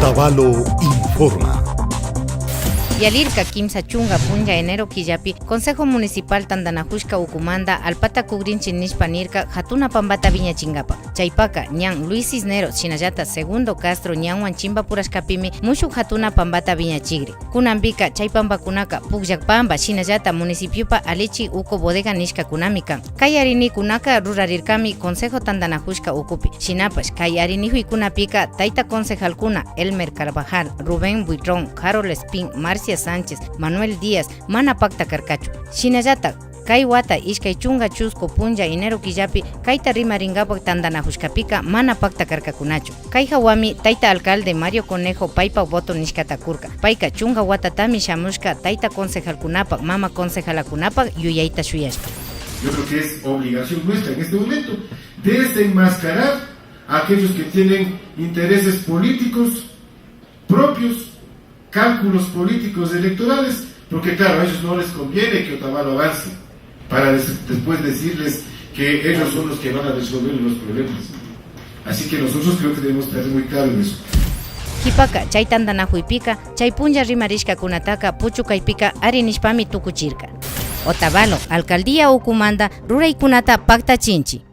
Otavalo informa. Yalirka kimsa chunga punlla enero killapi Consejo Municipal tantanajushka ukumanta alpata kugrinchik nishpa nirka hatuna pampata viñachinkapa. Chaypaka ñan Luis Cisneros shinallata Segundo Castro ñanwan chimpapurashkapimi mushuk hatuna pampata viñachikri. Kunanpika chay pampakunaka Pukllak Pampa shinallata municipiopa alichi uku bodega nishkakunami kan. Kay arinikunaka rurarirkami Consejo tantanajushka ukupi. Shinapash kay arinijuykunapika tayta concejalkuna Elmer Carvajal, Rubén Buitrón, Harold Espín, Marcia Sánchez, Manuel Díaz mana pakta karkachu. Shinallatak kay wata ishkay chunga chusku punlla enero killapi kayta rimarinkapak tantanajushkapika mana pakta karkakunachu. Kay hawami tayta alcalde Mario Conejo paypak voto nishkata kurka. Payka chunga watatami shamushka tayta concejalkunapak, mama concejalakunapak yuyayta shuyashpa. Yo creo que es obligación nuestra en este momento desenmascarar a aquellos que tienen intereses políticos propios, cálculos políticos electorales, porque claro, a ellos no les conviene que Otavalo avance, para después decirles que ellos son los que van a resolver los problemas. Así que nosotros creo que debemos estar muy claros en eso. Jipaka chay tantanakuypika chay punlla rimarishkakunataka puchukaypika ari nishpami tukuchirka. Otavalo, alcaldía ukumanta ruraykunata paktachinchik.